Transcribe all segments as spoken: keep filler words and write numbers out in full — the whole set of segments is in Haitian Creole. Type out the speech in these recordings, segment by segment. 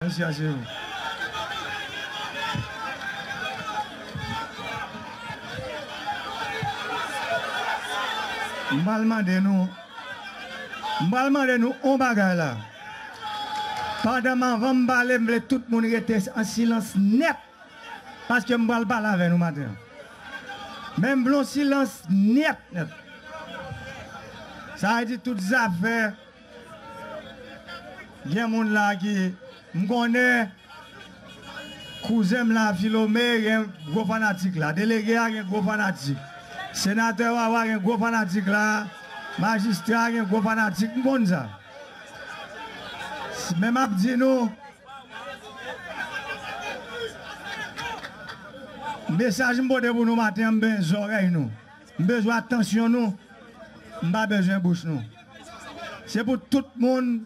Mesye, aseye w. M pral mande nou, m pral mande nou on bagay la. Pandan m, anvan m pale, m vle tout moun rete an silans nèt. Paske m pral pale avè nou maten an. Men m vle yon silans nèt, nèt. Sa vle di tout zafè, gen moun la ki, m konnen kouzen m la, Filome, gen gwo fanatik la. Delege a gen gwo fanatik. Senatè Wawa gen gwo fanatik la. Majistra gen gwo fanatik. M konn sa. Men m ap di nou, mesaj m pote pou nou maten an, m bezwen zòrèy nou. M bezwen atansyon nou. M pa bezwen bouch nou. Se pou tout moun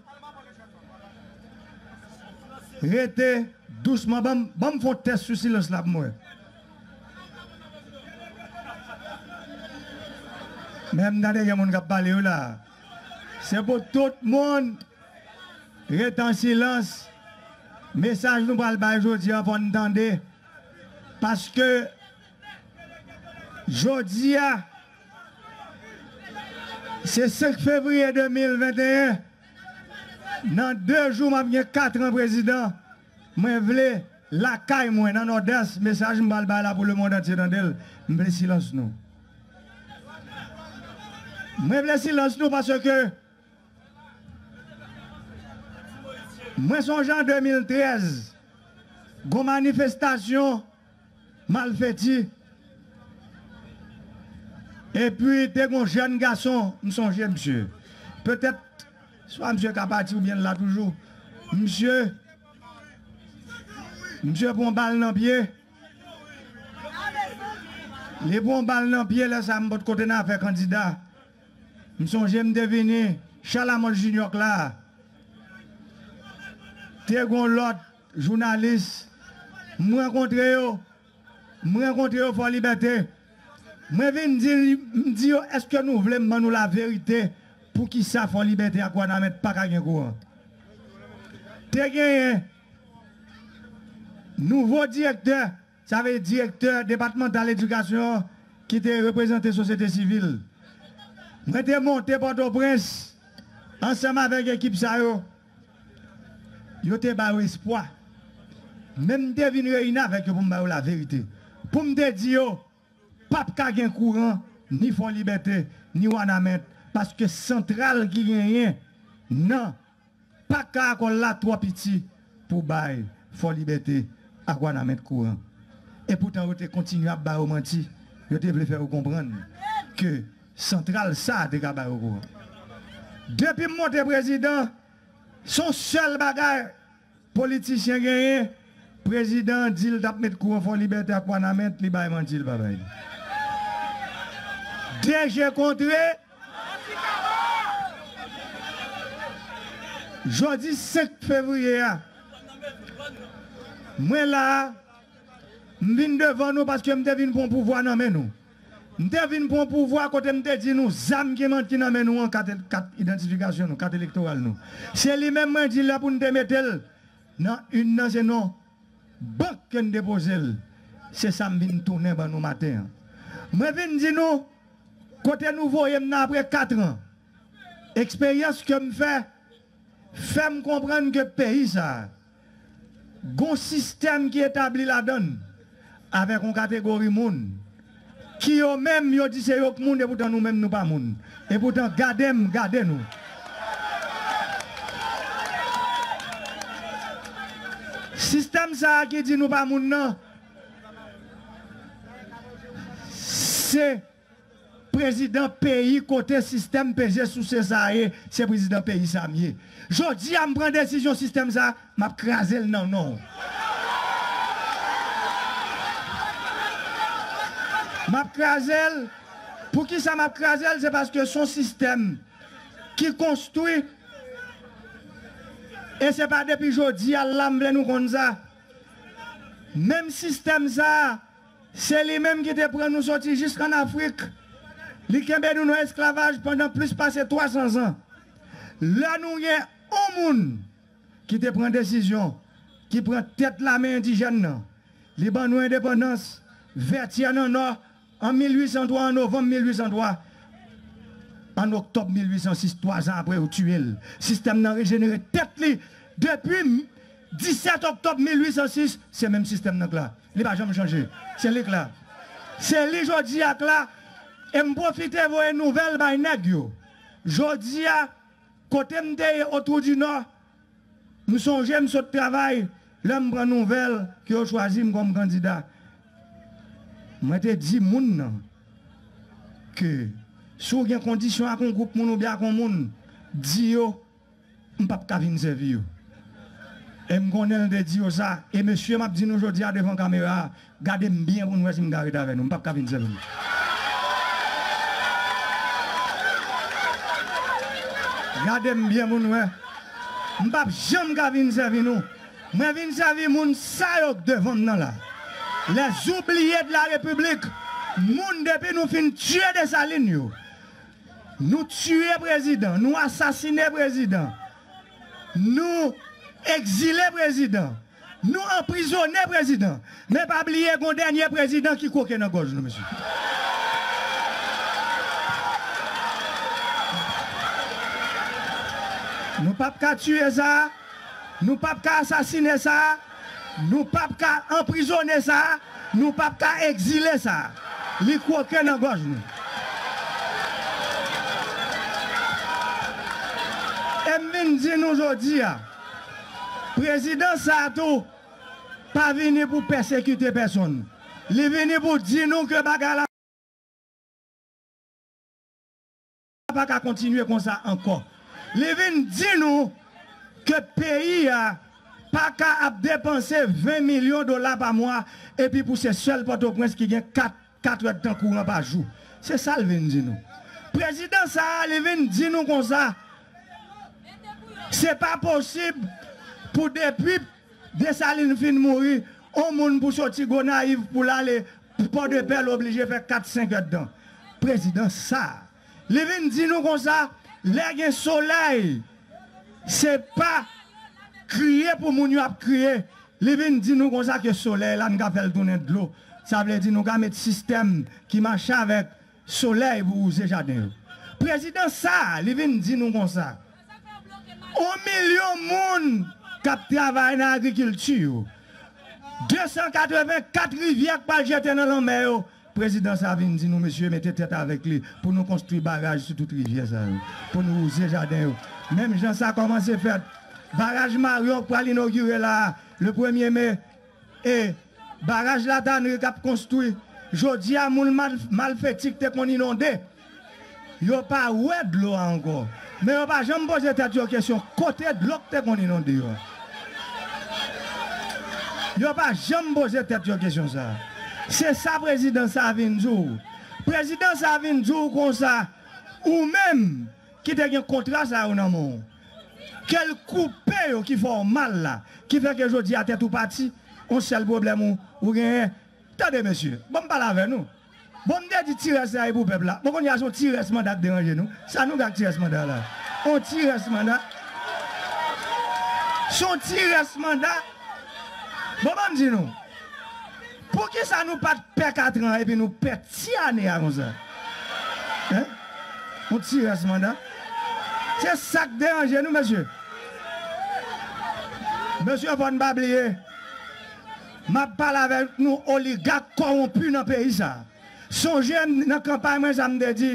rete dousman. Ban m, ban m fè yon tès sou silans la pou m wè. Men m tande gen moun k ap pale wi la. Se pou tout moun rete an silans. Mesaj nou pral bay jodi a, fò n tande. Paske jodi a, se senk fevriye de mil venteyen. Nan de jou, m ap gen kat an prezidan. Mwen vle lakay mwen nan Nòdès, mesaj m pral bay la pou lemonn antye tande l. M vle silans nou. Mwen vle silans nou paske mwen sonje an de mil trèz, gon manifestasyon Malfeti. Epi te gon jèn gason, m sonje misye. Petèt, swa misye ka pati oubyen l la toujou. Misye, misye pran bal nan pye. Li pran bal nan pye, lè sa m potko te nan afè kandida. M sonje m te vini Chalamont Jinyòk la. Te gon lòt jounalis, m rankontre yo, m rankontre yo Fò Libète. Mwen vin di, m di yo, èske nou vle m ban nou laverite poukisa Fò Libète ak Wanament pa ka gen kouran? Te genyen nouvo direktè, sa vle direktè depatmantal edikasyon an ki te reprezante sosyete sivil. Mwen te monte Pòtoprens ansanm avèk ekip sa yo. Yo te ba yo espwa. Men m te vin reyini avèk yo pou m ba yo laverite. Pou m te di yo, p ap ka gen kouran, ni Fò Libète, ni Wanament, paske santral ki genyen nan Pak Karakòl la twò piti pou bay Fò Libète ak Wanament kouran. Epoutan, yo te kontinye ap ba yo manti. Yo te vle fè yo konprann ke santral sa a te ka ba yo kouran. Depi m monte prezidan, se yon sèl bagay politisyen genyen, prezidan an di l t ap met kouran Fò Libète ak Wanament, li bay manti, li pa bay li. De je kontre, jodi senk fevriye a, mwen la a, m vin devan nou paske m te vin pran pouvwa nan men nou. M te vin pran pouvwa kote m te di nou zam ki nan, ki nan men nou an, kat, kat idantifikasyon nou, kat elektoral nou. Se li menm mwen di lè pou n te mete l nan ün nan, se nan bank ke n depoze l. Se sa m vin tounen ban nou maten an. Mwen vin di nou kote nou voye m nan apre kat an. Eksperyans ke m fè, fè m konprann ke peyi sa a, gon sistèm ki etabli ladan l avèk yon kategori moun ki yo menm yo di se yo k moun, epoutan nou menm nou pa moun. Epoutan gade m, gade nou. Sistèm sa a ki di nou pa moun nan, se prezidan peyi kote sistèm peze souse sa a ye, se prezidan peyi sa a m ye. Jodi a, m pran desizyon sistèm sa a, m ap kraze l nan non w. M ap kraze l. Poukisa m ap kraze l? Se paske se yon sistèm ki konstwi. E se pa depi jodi a la m vle nou konn sa. Menm sistèm sa a, se li menm ki te pran nou soti jiskann Afrik. Li kenbe nou nan esklavaj pandan plis pase twa san zan. Lè nou gen yon moun ki te pran desizyon ki pran tèt lame endijèn nan. Li ban nou endepandans, Vètyè nan Nò, an mil uit san twa, an novanm mil uit san twa. An oktòb mil uit san sis, twa zan apre, yo tiye l. Sistèm nan rejenere tèt li. Depi disèt oktòb mil uit san sis, se menm sistèm nan k la. Li pa janm chanje. Se li k la. Se li jodi a k la. E m pwofite voye nouvèl bay nèg yo. Jodi a, kote m te ye Otwou di Nò, m sonje m sot travay, lè m pran nouvèl ke yo chwazi m kòm kandida. Mwen te di moun nan ke si w gen kondisyon ak yon gwoup moun oubyen ak yon moun, di yo, m p ap ka vin sèvi yo. E m konnen l te di yo sa. E mesye, m ap di nou jodi a devan kamera a, gade m byen pou n wè si m ka ret avè nou. M p ap ka vin sèvi nou. Gade m byen pou n wè. M p ap janm ka vin sèvi nou. Mwen vin sèvi moun sa yo k devan m nan la. Les oubliés de la République. Moun depi nou fin tiye Desalin yo. Nou tiye prezidan, nou asasine prezidan, nou egzile prezidan, nou anprizone prezidan. Men pa bliye gon dènye prezidan ki kwoke nan gòj nou, mesye. Nou p ap ka tiye sa. Nou p ap ka asasine sa, nou p ap ka anprizone sa, nou p ap ka egzile sa. Li kwoke nan gòj nou. E m vin di nou jodi a, prezidan sa a tou pa vini pou pèsekite pèsonn. Li vini pou di nou ke bagay la pa ka kontinye konsa ankò. Li vin di nou ke peyi a pa ka ap depanse ven milyon dola pa mwa, epi pou se sèl Pòtoprens ki gen kat, kat èdtan kouran pa jou. Se sa l vin di nou. Prezidan sa a, li vin di nou konsa, se pa posib pou depi Desalin fin mouri, on moun pou soti Gonayiv pou l ale Pòdepè, l oblije fè kat, senk èdtan. Prezidan sa a, li vin di nou konsa, lè gen solèy, se pa kriye pou moun yo ap kriye. Li vin di nou konsa ke solèy la, n ka fè l tounen dlo. Sa vle di nou ka met sistèm ki mache avèk solèy pou wouze jaden yo. Prezidan sa a, li vin di nou konsa, on milyon moun k ap travay nan agrikilti yo, de san katrevenkat rivyè k pral jete nan lanmè yo, prezidan sa a vin di nou, mesye, mete tèt avèk li pou nou konstwi baraj sou tout rivyè sa yo, pou nou wouze jaden yo. Menm jan sa kòmanse fèt, baraj Maryon k pral inogire la a, le premye me, e baraj Latanri k ap konstwi, jodi a moun mal, malfeti k te konn inonde, yo pa wè dlo a ankò. Men yo pa janm poze tèt yo kesyon kote dlo k te konn inonde yo a. Yo pa janm poze tèt yo kesyon sa a. Se sa prezidan sa a vin di w. Prezidan sa a vin di w konsa, ou menm ki te gen kontra sa yo nan men w, ke l koupe yo ki fè w mal la, ki fè ke jodi a tèt ou pati, yon sèl pwoblèm ou, ou genyen. Tande, mesye, ban m pale avè nou. Bon, m te di ti rès la e pou pèp la. Bon, kounye a se yon ti rès manda k deranje nou. Sa nou gen ak ti rès manda la? Yon ti rès manda. Se yon ti rès manda. Bon, ban m di nou. Poukisa nou pa t pè katran epi nou pè ti ane a konsa? Hein? Yon ti rès manda. Se sa k deranje nou, mesye. Mesye, fò n pa bliye. M ap pale avèk nou oligak kòwonpi nan peyi sa a. Sonje m nan kanpay mwen sa m te di.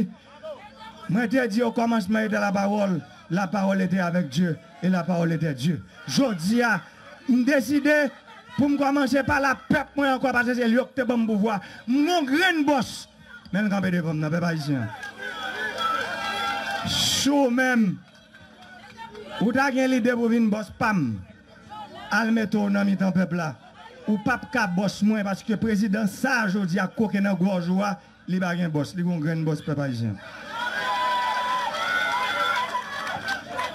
Mwen te di, au commencement était la parole, la parole était avec Dieu, et la parole était Dieu. Jodi a, m deside pou m kòmanse pale a pèp mwen ankò, paske se li yo ki te ban m pouvwa. M gon grenn bòs, men l kanpe devan m nan, pèp ayisyen. Si w menm, ou ta gen lide pou vin bòs pa m, al mete w nan mitan pèp la. Ou p ap ka bòs mwen, paske prezidan sa a jodi a kwoke nan gòj ou a, li pa gen bòs, li gon grenn bòs, pèp ayisyen.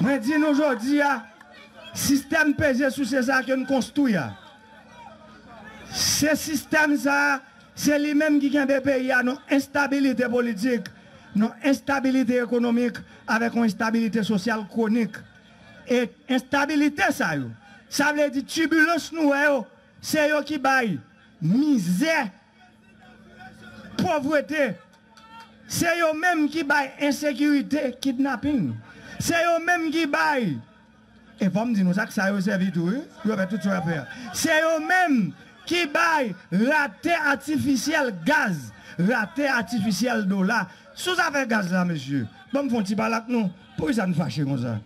Mwen di nou jodi a, sistèm peze souse sa a ke n konstwi a, se sistèm sa a, se li menm ki kenbe peyi a nan enstabilite politik, nan enstabilite ekonomik, avèk yon enstabilite sosyal kwonik. E enstabilite sa yo, Sa vle di tibilans nou wè yo, se yo ki bay mizè, povrete. Se yo menm ki bay ensekirite, kidnaping. Se yo menm ki bay, e fò m di nou sa, k sa yo sèvi tou, wi, pou yo fè tout sa yo ap fè a. Se yo menm ki bay rate atifisyèl gaz, rate atifisyèl dola. Sou zafè gaz la, mesye, ban m fè yon ti pale ak nou. Poukisa n fache konsa?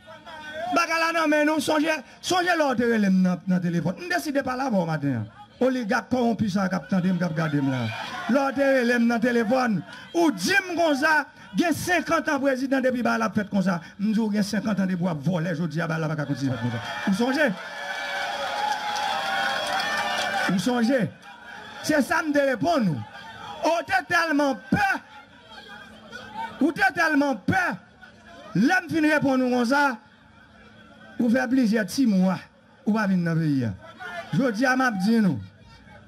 Bagay la nan men nou, sonje, sonje lè w te rele m nan, nan telefòn. M deside pale avè w maten an. Oligak kòwonpi sa k ap tande m, k ap gade m la. Lè w te rele m nan telefòn, ou di m konsa, gen senkant an prezidan depi bagay la ap fèt konsa. M di w gen senkant an depi w ap vòlè, jodi a bagay la pa ka kontinye fèt konsa. Ou sonje? Ou sonje? Se sa m te reponn ou. Ou te tèlman pè. Ou te tèlman pè. Lè m fin reponn ou konsa, ou fè plizyè ti mwa. Ou pa vin nan peyi a. Jodi a, m ap di nou,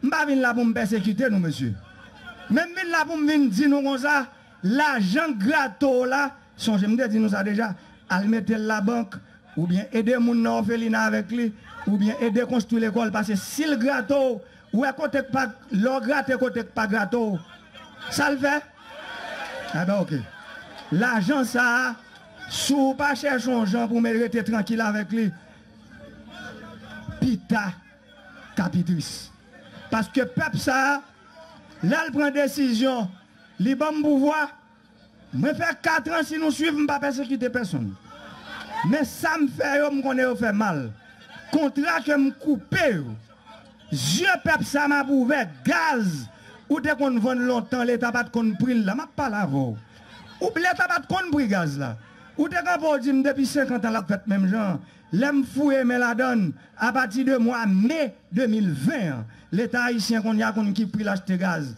m pa vin la pou m pèsekite nou, mesye. Men m vin la pou m vin di nou konsa, lajan grato w la, sonje m te di nou sa deja, al mete l labank, oubyen ede moun nan òfelina avèk li, oubyen ede konstwi lekòl, paske si l grato w, ou wè kote k pa, lè w grate kote k pa grato w, sa l fè? Enben, oke. Lajan sa a, si w pa chèche yon jan pou w rete trankil avèk li, pita k ap pi tris. Paske pèp sa a, lè l pran desizyon, li ban m pouvwa, mwen fè kat an, si nou swiv, m pa pèsekite pèsonn. Men sa m fè yo, m konnen yo fè mal. Kontra ke m koupe yo, zye pèp sa m ap ouvè, gaz, ou te konn vann lontan, Leta pa t konn pri l la, m ap pale avè w. Ou, Leta pa t konn pri gaz la. Ou te kanpe, w di m depi senkant an l ap fèt menm jan an. Lè m fouye men ladann, apati de mwa me de mil ven an, Leta ayisyen kounye a konn ki pri l achte gaz.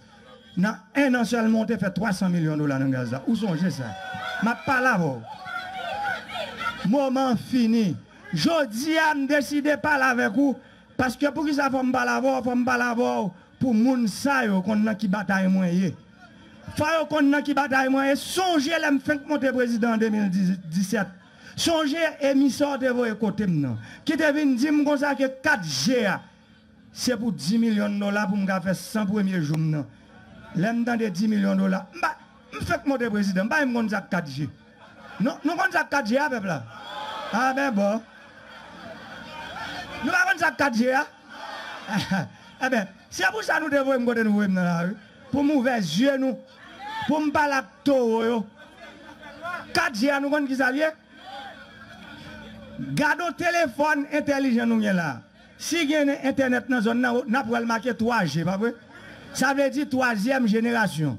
Nan en an sèlman, w te fè twa san milyon dola nan gaz la. Ou sonje sa? M ap pale avè w. Moman an fini. Jodi a, m deside pale avèk ou, paske poukisa fò m pale avè w? Fò m pale avè w pou moun sa yo konn nan ki batay mwen ye. Fò yo konn nan ki batay mwen ye. Sonje lè m fenk monte prezidan an de mil disèt. Sonje emisè w te voye kote m nan, ki te vin di m konsa ke kat G a, se pou dis milyon dola pou m ka fè san premye jou m nan. Lè m tande dis milyon dola, m pa, m fenk monte prezidan, m pa menm konn sa k kat G. Nou, nou konn sa k kat G a, pèp la? A ben bon. Nou pa konn sa k kat G a? Enben, se pou sa nou te voye m kote nou voye m nan lari. Pou m ouvè zye nou. Pou m pale ak towo yo. Kat G a, nou konn ki sa l ye? Gade yon telefòn entèlijan nou gen la. Si gen entènèt nan zòn nan, n ap wè l make twa G, pa vre? Sa vle di twazyèm jenerasyon.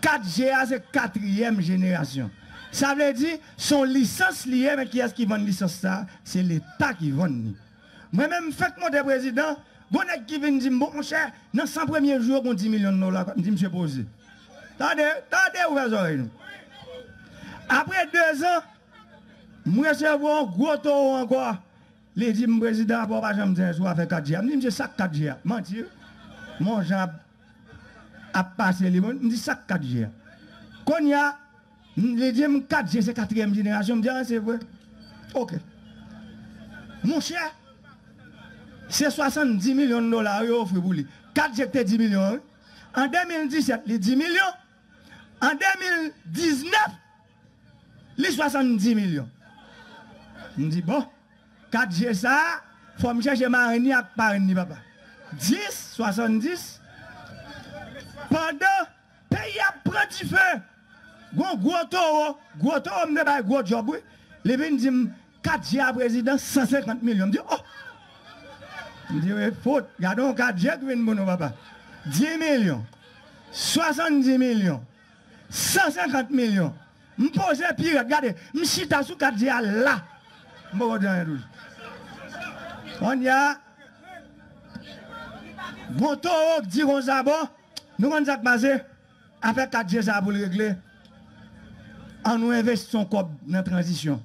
Kat G a se katriyèm jenerasyon. Sa vle di, se yon lisans li ye, men kiyès ki vann lisans sa a? Se Leta ki vann li. Mwen menm, m fenk monte prezidan, gon nèg ki vin di m, bon, monchè, nan san premye jou yo, gon dis milyon dola. M di, misye poze. Tande, tande, ouvè zòrèy nou. Apre dezan, m resevwa yon gwo towo ankò. Li di m, prezidan, apa w pa janm di anyen sou afè kat G a? M di, misye, sa k kat G a? Manti, wi. M wè yon jan ap, ap pase li. M di, sa k kat G a? Kounye a, m, li di m, kat G se katriyèm jenerasyon. M di, a, se vre. Oke. Monchè, se swasanndis milyon dola yo ofri pou li. Kat G ki te dis milyon an, wi. An de mil disèt, li dis milyon. An de mil diznèf, li swasanndis milyon. M di, bon, kat G sa a, fò m chèche marenn li ak parenn li, papa. Dis, swasanndis, pandan peyi ap pran dife, gon gwo towo, gwo towo m te bay gwo djòb, wi. Li vin di m, kat G a prezidan, san senkant milyon. M di, oh! M di, wi, fout, gade yon kat G ki vin pou nou, papa. Dis milyon, swasanndis milyon, san senkant milyon. M poze pi rèd, gade, m chita sou kat G a la. M poko di anyen toujou. Kounye a, gon towo k di konsa, bon, nou konn sa k pase? Afè kat G sa a pou l regle, ann nou envesti yon kòb nan tranzisyon.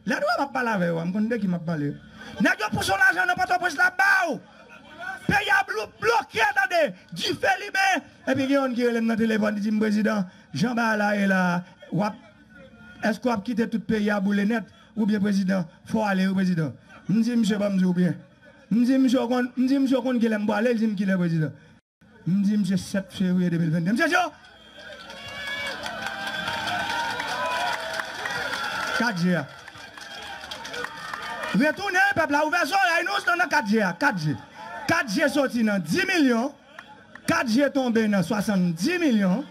Lè nou wè m ap pale avè yo a, m konn de ki m ap pale. Nèg yo pouse yon lajan nan Pòtoprens la ba w. Peyi a blo-, bloke, tande, dife limen. Epi gen youn ki rele m nan telefòn, li di m, prezidan, jan bagay la ye la, w ap, èske w ap kite tout peyi a boule nèt? Oubyen, prezidan, fò w ale, wi, prezidan. M di misye, ban m di w byen. M di misye, w konn, m di misye, w konn kilè m prale? Li di m kilè, prezidan. M di misye, sèt fevriye de mil venn de. Misye di, o! Kat je a. Retounen, pèp la, ouvè zòrèy nou, se nan kat je a, kat je. Kat je soti nan dis milyon, kat je tonbe nan swasanndis milyon,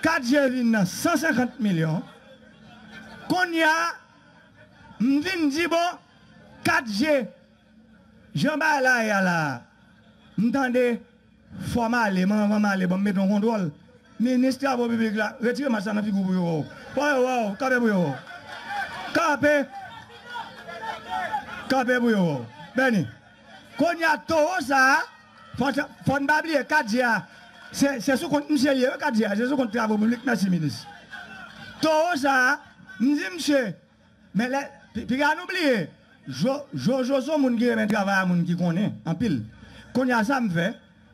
kat je vin nan san senkant milyon. Kounye a, m vin di, bon, kat je, jan bagay la ye a la, m tande, fò m ale, men anvan m ale, ban m mete yon kontwòl. Minis travo piblik la, retire mach sa nan figi w pou yo wè w. Fò yo wè w, kanpe pou yo wè w. Kanpe. Kanpe pou yo wè w. Bèni. Kounye a, towo sa a, fò, fò n pa bliye, kat je a, se, se sou kont misye l ye, wi, kat je a, se sou kont travo piblik, mèsi, minis. Towo sa a, m di misye, men lè, pi, piga nou bliye, Jo-, Jojo se yon moun ki renmen travay a moun ki konnen anpil. Kounye a, sa m fè,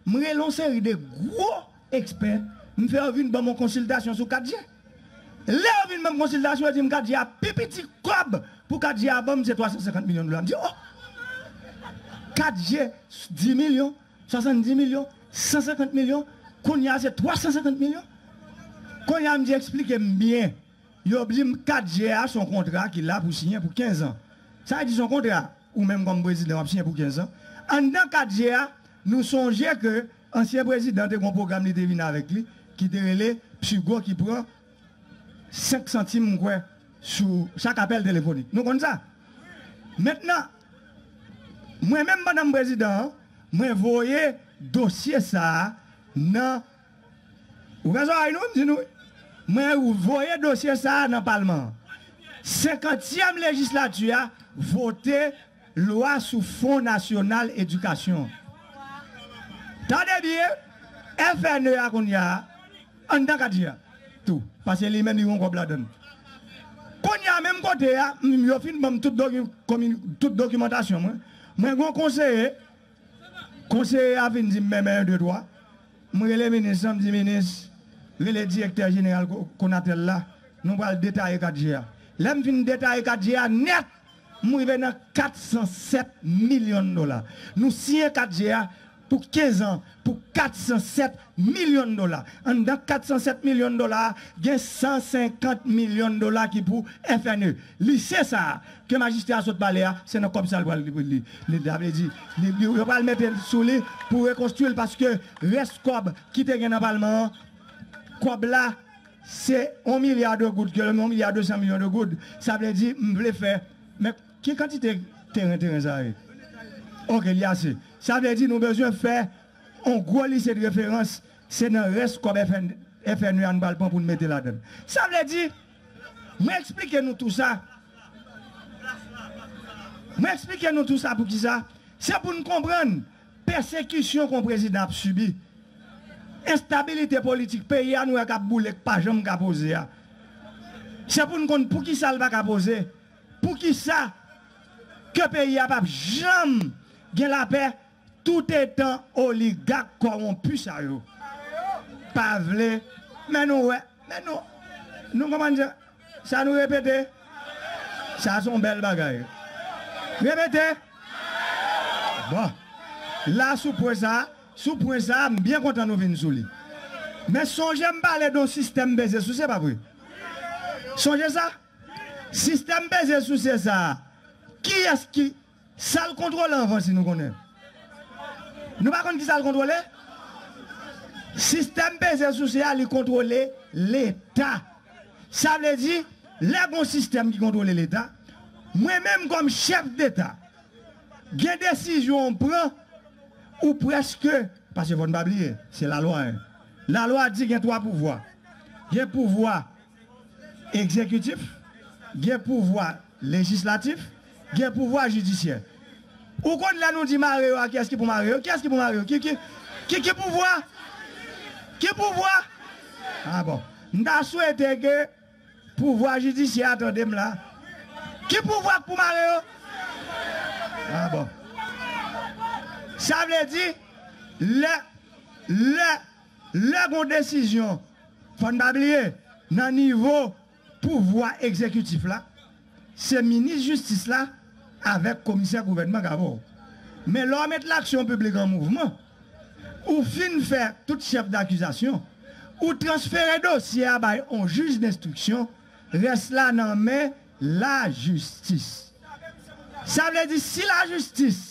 m rele yon seri de gwo ekspè, m fè yo vin ban m yon konsiltasyon sou kat je. Lè yo vin ban m konsiltasyon, yo di m kat je a pi piti kòb pou kat je a ban m se twa san senkant milyon dola. M di, o! Kat je, dis milyon, swasanndis milyon, san senkant milyon, kounye a se twa san senkant milyon. Kounye a, m di, eksplike m byen. Yo di m kat je a se yon kontra ki la pou siyen pou kenz an. Sa vle di se yon kontra, ou menm kòm prezidan, w ap siyen pou kenz an. Anndan kat je a, nou sonje ke ansyen prezidan te gen yon pwogram li te vin avèk li, ki te rele Psigo ki pran senk santim, m kwè, sou chak apèl telefonik. Nou konn sa? Mentnan, mwen menm pandan m prezidan an, mwen voye dosye sa a nan Ouvè zòrèy nou, m di nou, wi. Mwen voye dosye sa a nan palman an. Senkantyèm lejislati a vote lwa sou Fon Nasyonal Edikasyon. Tande byen, F N E a kounye a, anndan kat je a tou. Paske li menm, li gen yon kòb ladan l. Kounye a, menm kote a, m, yo fin ban m tout doki-, komi-, tout dokimantasyon mwen. Mwen gen yon konseye, konseye a vin di m, men, men, de, twa. M rele minis lan, m di, minis, rele direktè jeneral Ko-, Konatel la, nou pral detaye kat je a. Lè m fin detaye kat je a nèt, m rive nan kat san sèt milyon dola. Nou siyen kat je a pou kenz an, pou kat san sèt milyon dola. Anndan kat san sèt milyon dola a, gen san senkant milyon dola ki pou F N E. Lise sa a, ke majistra a sot pale a, se nan kòb sa a l pral li, li, li, sa vle di, li, li, yo pral mete l sou li pou rekonstwi l, paske rès kòb ki te gen nan palman an, kòb la, se yon milya de goud, ke yon milya de san milyon de goud. Sa vle di, m vle fè, men ki kantite teren, teren sa a ye? Oke, li ase. Sa vle di, nou bezwen fè yon gwo lise de referans, se nan rès kòb F N, F N E a nou pral pran pou n mete ladan l. Sa vle di, mwen eksplike nou tou sa. Mwen eksplike nou tou sa poukisa. Se pou n konprann pèsekisyon ke yon prezidan ap sibi. Enstabilite politik peyi a nou wè k ap boule, k pa janm ka poze a. Se pou n konn poukisa l pa ka poze. Poukisa ke peyi a p ap janm gen lapè toutetan oligak kòwonpi sa yo pa vle. Men nou wè, men nou, nou konprann sa, sa nou repete. Sa se yon bèl bagay. Repete. Bon. La, sou pwen sa, sou pwen sa, m byen kontan nou vin sou li. Men sonje m pale de yon sistèm peze souse, pa vre? Sonje sa? Sistèm peze souse sa a, kiyès ki, sa l kontwole anvan, si nou konnen? Nou pa konn ki sa l kontwole? Sistèm peze souse a, li kontwole Leta. Sa vle di, lè gon sistèm ki kontwole Leta, mwen menm kòm chèf deta, gen desizyon w pran, ou prèske, paske fò n pa bliye, se lalwa, en. Lalwa di gen twa pouvwa. Gen pouvwa egzekitif, gen pouvwa lejislatif, gen pouvwa jidisyè. Ou konn lè nou di mare yo a, kiyès ki pou mare yo? Kiyès ki pou mare yo? Ki, ki, ki, ki pouvwa? Ki pouvwa? A bon. M ta swete ke pouvwa jidisyè a tande m la. Ki pouvwa k pou mare yo? A bon. Sa vle di, lè, lè, lè gon desizyon, fò n pa bliye, nan nivo pouvwa egzekitif la, se minis jistis la avèk komisè gouvènman k avè w. Men lè w met laksyon piblik an mouvman, ou fin fè tout chèf dakizasyon, ou transfere dosye a bay on jij denstriksyon, rès la nan men lajistis. Sa vle di, si lajistis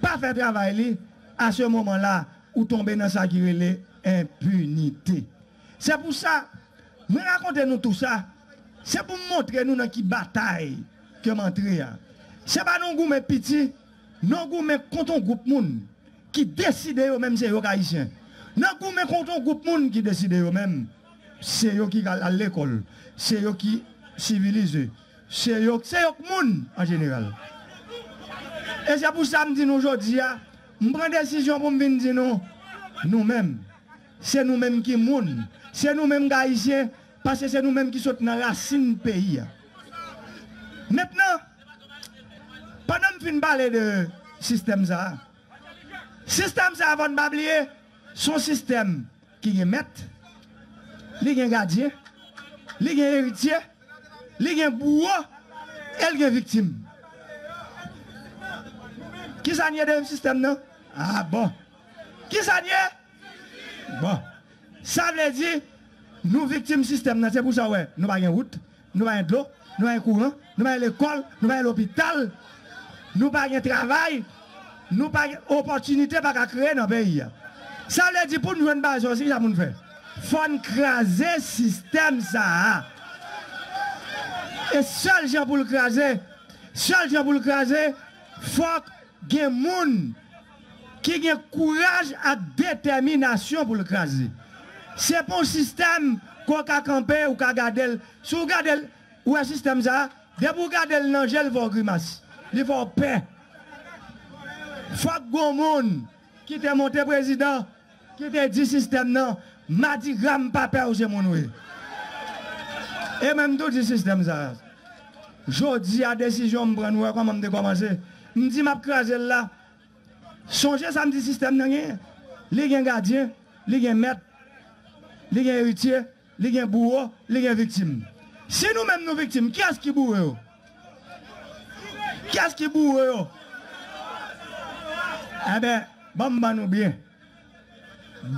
pa fè travay li, a se moman la, ou tonbe nan sa ki rele enpinite. Se pou sa, mwen rakonte nou tou sa, se pou m montre nou nan ki batay ke m antre a. Se pa nan goumen piti, nan goumen kont on gwoup moun ki deside yo menm se yo k Ayisyen. Nan goumen kont on gwoup moun ki deside yo menm se yo ki al, al lekòl, se yo ki sivilize, se yo, se yo k moun an jeneral. E se pou sa m di nou jodi a, m pran desizyon pou m vin di nou, nou menm, se nou menm ki moun, se nou menm k Ayisyen, paske se nou menm ki sot nan rasin peyi a. Mentnan, pandan m fin pale de sistèm sa a, sistèm sa a, fò n pa bliye, se yon sistèm ki gen mèt, li gen gadyen, li gen eritye, li gen bouwo, e l gen viktim. Kisa n ye de sistèm nan? A bon. Kisa n ye? Bon. Sa vle di, nou viktim sistèm nan. Se pou sa w wè, nou pa gen wout, nou pa gen dlo, nou pa gen kouran, nou pa gen lekòl, nou pa gen lopital, nou pa gen travay, nou pa gen opòtinite pa ka kreye nan peyi a. Sa vle di pou n jwenn bagay sa yo, se kisa pou n fè? Fò n kraze sistèm sa a. E sèl jan pou l kraze, sèl jan pou l kraze, fòk gen moun ki gen kouraj ak detèminasyon pou l kraze. Se pa yon sistèm ke w ka kanpe, ou ka gade l. Si w gade l, ou wè sistèm sa a, depi w gade l nan je l, li fè w grimas. Li fè w pè. Fòk gon moun ki te monte prezidan, ki te di sistèm nan, Madigra m pa pè w, se moun ou ye. E mwen m tou di sistèm sa a. Jodi a, desizyon m pran, nou wè kòman m te kòmanse. M di m ap kraze l la. Sonje sa m di sistèm nan genyen. Li gen gadyen, li gen mèt, li gen eritye, li gen bouwo, li gen viktim. Si nou menm nou viktim, kiyès ki bouwo yo? Kiyès ki bouwo yo? Enben, ban m ban nou byen.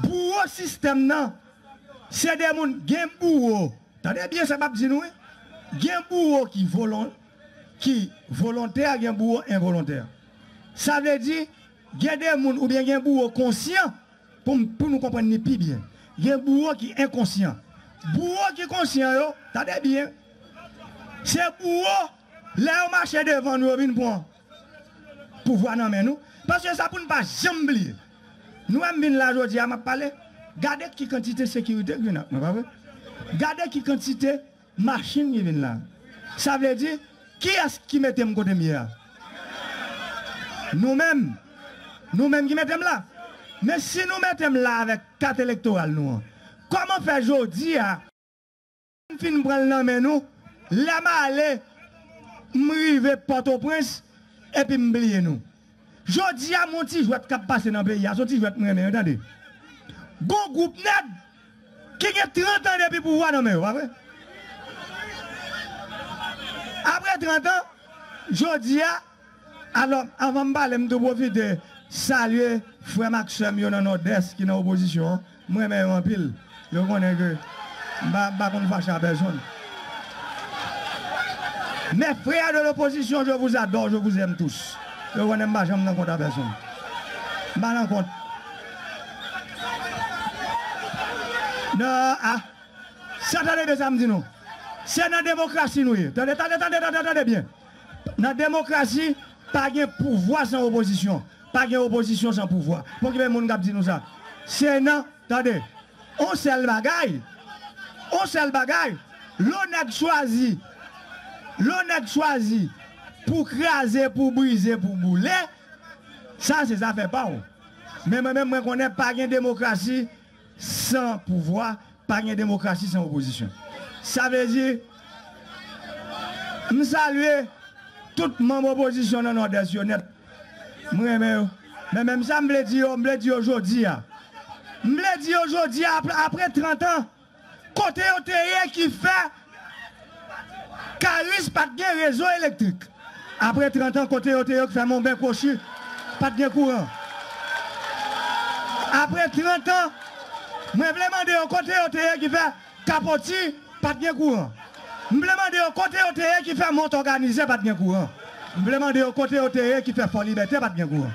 Bouwo sistèm nan, se de moun, gen bouwo. Tande byen sa m ap di nou, wi. Gen bouwo ki volon-, ki volontè, gen bouwo envolontè. Sa vle di, gen de moun oubyen gen bouwo konsyan, pou m, pou nou konprann li pi byen. Gen bouwo ki enkonsyan. Bouwo ki konsyan yo, tande byen, se bouwo, lè yo mache devan nou, yo vin pran pouvwa nan men nou. Paske sa pou n pa janm bliye. Nou wè m vin la jodi a, m ap pale. Gade ki kantite sekirite k vin ak mwen, pa vre? Gade ki kantite machin ki vin la. Sa vle di, kiyès ki mete m kote m ye a? Nou menm. Nou menm ki mete m la. Men si nou mete m la avèk kat elektoral nou an, kòman fè jodi a, m fin pran l nan men nou, lè m ale, m rive Pòtoprens, epi m bliye nou? Jodi a, m yon ti jwèt k ap pase nan peyi a, se yon ti jwèt m renmen, wi, tande. Gon gwoup nèg ki gen trant an depi pouvwa nan men yo, pa vre? Apre trant an, jodi a, alò, anvan m pale, m tou pwofite salye frè m ak sè m yo nan Nòdès ki nan opozisyon an. M renmen yo anpil. Yo konnen ke m pa, m pa konn fache a pèsonn. Mes frères de l'opposition, je vous adore, je vous aime tous. Yo konnen m pa janm nan kont a pèsonn. M pa nan kont. Non, a. Sa tande byen sa m di nou. Se nan demokrasi nou ye. Tande, tande, tande, tande, tande byen. Nan demokrasi, pa gen pouvwa san opozisyon. Pa gen opozisyon san pouvwa. Pon ki gen moun k ap di nou sa. Se nan, tande, on sèl bagay, on sèl bagay, lè w nèg chwazi, lè w nèg chwazi pou kraze, pou brize, pou boule, sa se zafè pa w. Men mwen menm, mwen konnen pa gen demokrasi san pouvwa, pa gen demokrasi san opozisyon. Sa vle di, m salye tout manm opozisyon nan Nòdès yo nèt. M renmen yo. Men menm sa m vle di yo, m vle di yo jodi a. M vle di yo jodi a, apre, apre trant an, kote yo te ye ki fè Karis pa t gen rezo elektrik? Apre trant an, kote yo te ye ki fè Monben Kwochi pa t gen kouran? Apre trant an, mwen vle mande yo kote yo te ye ki fè Kapoti pa t gen kouran? M vle mande yo kote yo te ye ki fè Mont Òganize pa t gen kouran? M vle mande yo kote yo te ye ki fè Fò Libète pa t gen kouran?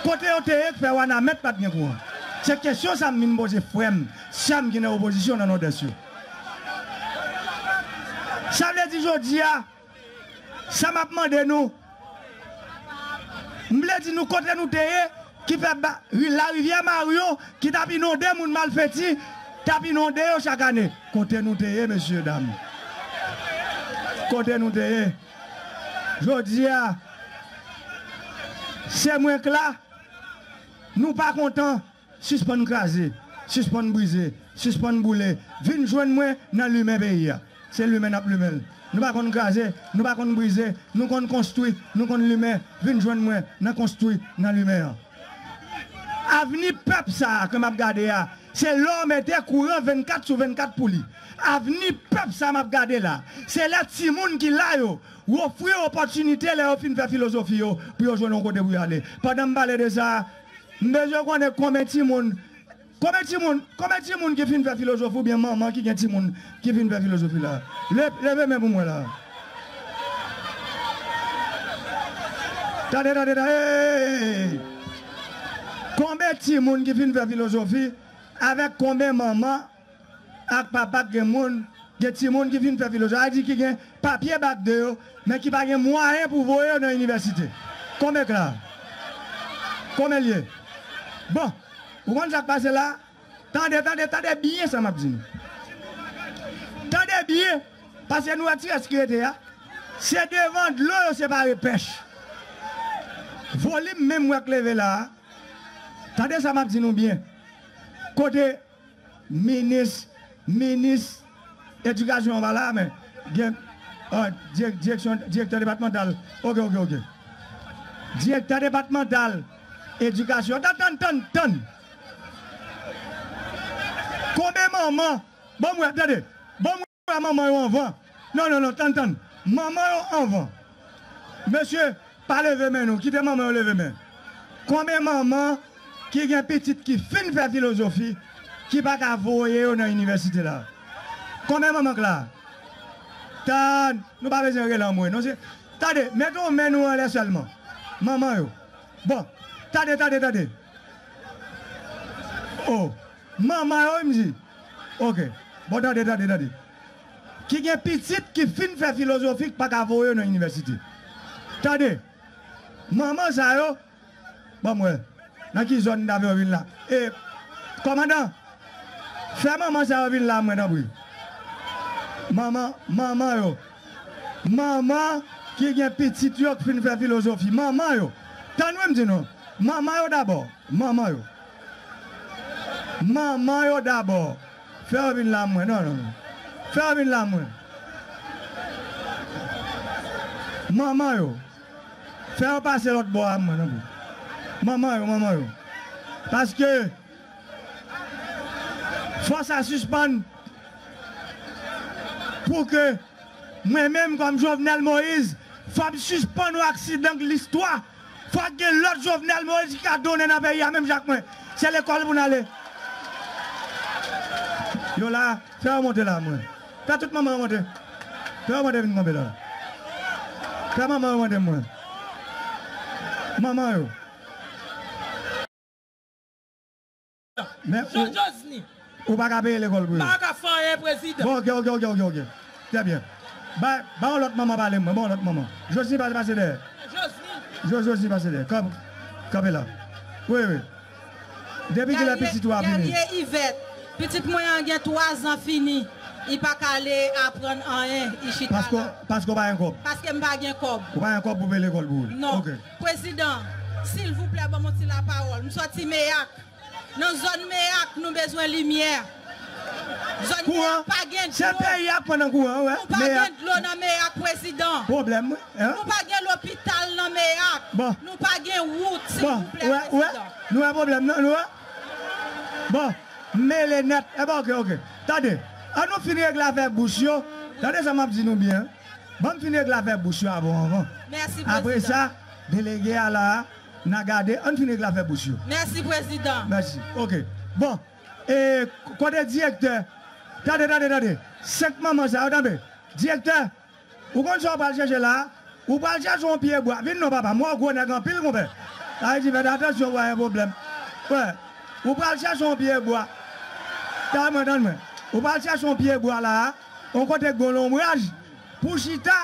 Kote yo te ye ki fè Wanament pa t gen kouran? Se kesyon sa m vin poze frè m, sè m ki nan opozisyon nan Nòdès yo. Sa vle di jodi a, sa m ap mande nou, m vle di nou kote nou te ye, ki fè ba, ri, larivyè Mario, ki t ap inonde moun Malfeti, t ap inonde yo chak ane. Kote nou te ye, mesye dam? Kote nou te ye? Jodi a, se mwen k la, nou pa kontan. Sispann kraze, sispann brize, sispann boule. Vin jwenn mwen nan limen peyi a. Se limen n ap limen l. Nou pa konn kraze, nou pa konn brize, nou konn konstwi, nou konn limen. Vin jwenn mwen nan konstwi, nan limen an. Avni pèp sa a ke m ap gade a, se lè w mete kouran vennkat sou vennkat pou li. Avni pèp sa a m ap gade la, se lè timoun ki la yo, w ofri yo opòtinite lè yo fin fè filozofi yo, pou yo jwenn yon kote pou yo ale. Pandan m pale de sa, m bezwen konnen konbyen timoun, konbyen timoun, konbyen timoun ki fin fè filozofi oubyen manman ki gen timoun ki fin fè filozofi la. Le, leve men pou mwen la. Tande, tande, tande. Hey! Konbyen timoun ki fin fè filozofi avèk konbyen manman ak papa k gen moun, gen timoun ki fin fè filozofi, sa vle di ki gen papye bak de yo, men ki pa gen mwayen pou voye yo nan inivèsite. Konbyen k la? Konbyen l ye? Bon, ou konn sa k pase la? Tande, tande, tande byen sa m ap di nou. Tande byen, paske nou wè ti rès ki rete a. Se devan dlo yo separe pèch. Volim menm w wè k leve la a. Tande sa m ap di nou byen. Kote minis, minis edikasyon an pa la, men gen, ah, dirèk-, direksyon, direktè depatmantal. Oke, oke, oke. Direktè depatmantal edikasyon. Tann, tann, tann, tann. Konbyen manman? Ban m wè, tande. Ban m wè manman yo anvan. Non, non, non, tann, tann. Manman yo anvan. Mesye, pa leve men nou. Kite manman yo leve men. Konbyen manman ki gen pitit ki fin fè filozofi, ki pa ka voye yo nan inivèsite la? Konbyen manman k la? Tann, nou pa bezwen rele anmwe, non, se, tande, mete yon men nou anlè sèlman. Manman yo. Bon, tande, tande, tande. Oh, manman yo, wi, m di. Oke. Bon, tande, tande, tande. Ki gen pitit ki fin fè filozofi k pa ka voye yo nan inivèsite. Tande. Manman sa yo, ban m wè. Nan ki zòn n ta fè yo vin la? E, kòmandan, fè manman sa yo vin la, mwen, tanpri. Manman, manman yo. Manman ki gen pitit yo k fin fè filozofi. Manman yo. Tann wi m di nou. Manman yo dabò. Manman yo. Manman yo dabò. Fè yo vin la mwen. Non, non, non. Fè yo vin la mwen. Manman yo. Fè yo pase lòt bò a mwen, non. Manman yo, manman yo. Paske fò sa sispann pou ke mwen menm kòm Jovenel Moïse, fò m sispann yon aksidan k listwa. Fòk gen lòt Jovenel Moïse ki ka donnen nan peyi a menm jan ak mwen. Se lekòl pou n ale. Yo la, fè yo monte la, mwen. Fè tout manman yo monte. Fè yo monte vin kanpe la. Fè manman yo monte, mwen. Manman yo. Men ou, Josny, ou pa ka peye lekòl pou yo. M pa ka fè anyen, prezidan. Bon, oke, oke, oke, oke, oke. Trè byen. Ba, ba yon lòt manman pale mwen, ba yon lòt manman. Josny, pase, pase dèyè. Josny. Jo-, Josny, pase dèyè. Kanp-, kanpe la. Wi, wi. Depi kilè pitit ou a fini? Guerrier Yvette. Pitit mwen an gen twa zan fini. Li pa ka ale aprann anyen. Li chita la. Paske, paske w pa gen kòb. Paske m pa gen kòb. Ou pa gen kòb pou peye lekòl pou li? Non. Oke. Prezidan, silvouplè, ban m yon ti lapawòl. M sòti Meyak. Nan zòn Meyak, nou bezwen limyè. Zòn Meyak pa gen dlo. Se peyi a k pran nan kouran, wi. Nou pa gen dlo nan Meyak, prezidan. Pwoblèm, wi. Nou pa gen lopital nan Meyak. Bon. Nou pa gen wout, silvouplè, prezidan. Nou wè pwoblèm nan, nou wè. Bon, mele nèt. Enben, oke, oke. Tande, an nou fin regle afè bous yo. Tande sa m ap di nou byen. Ban m fin regle afè bous yo avè w anvan. Mèsi, Apre prezidan. Sa, delege a la a, n a gade, ann fin regle afè bous yo. Mèsi, prezidan. Mèsi. Oke. Bon, e kote direktè? Tande, tande, tande. Senk manman sa yo, tande. Direktè, ou konn sa w pral chèche la a? Ou pral chèche yon pye bwa. Vin non, papa. M wè w gwo nèg anpil, konpè. Sa vle di, fè atansyon, w ap gen pwoblèm. Wè. Ou pral chèche yon pye bwa. Tann mwen, tann mwen. Ou pral chèche yon pye bwa la a, yon kote k gen lonbraj, pou chita,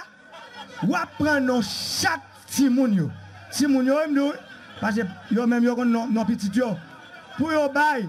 w ap pran non chak timoun yo. Timoun yo, wi, m di w, paske yo menm yo konn non, non pitit yo. Pou yo bay